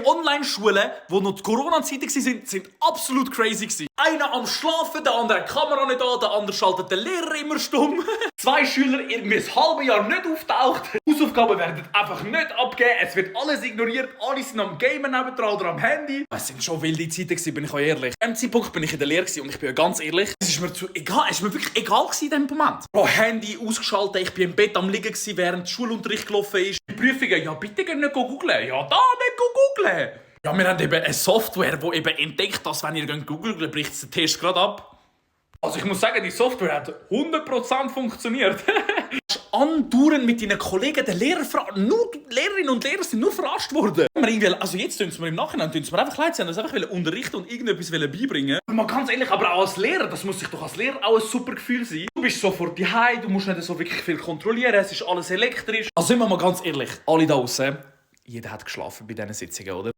Online-Schulen, die noch die Corona-Zeiten waren, sind absolut crazy gewesen. Einer am Schlafen, der andere hat die Kamera nicht an, der andere schaltet den Lehrer immer stumm. 2 Schüler irgendwie ein halbes Jahr nicht auftaucht. Hausaufgaben werden einfach nicht abgegeben. Es wird alles ignoriert. Alle sind am Gamen nebendran oder am Handy. Es sind schon wilde Zeiten gewesen, bin ich auch ehrlich. An diesem Zeitpunkt bin ich in der Lehre gewesen und ich bin ja ganz ehrlich, es ist mir wirklich egal gewesen in diesem Moment. Bro, Handy ausgeschaltet, ich bin im Bett am Liegen gewesen, während der Schulunterricht gelaufen ist. Die Prüfungen, ja bitte nicht googlen. Ja, da nicht googlen. Ja, wir haben eben eine Software, die eben entdeckt, dass wenn ihr googelt, bricht der Test gerade ab. Also ich muss sagen, die Software hat 100% funktioniert. Andauernd mit deinen Kollegen, den Lehrer nur die Lehrerinnen und Lehrer sind nur verarscht worden. Also jetzt tun sie mir im Nachhinein einfach leid, sie haben uns einfach unterrichten und irgendetwas beibringen. Aber mal ganz ehrlich, aber auch als Lehrer, das muss sich doch als Lehrer auch ein super Gefühl sein. Du bist sofort daheim, du musst nicht so wirklich viel kontrollieren, es ist alles elektrisch. Also sind wir mal ganz ehrlich, alle da draussen, jeder hat geschlafen bei diesen Sitzungen, oder?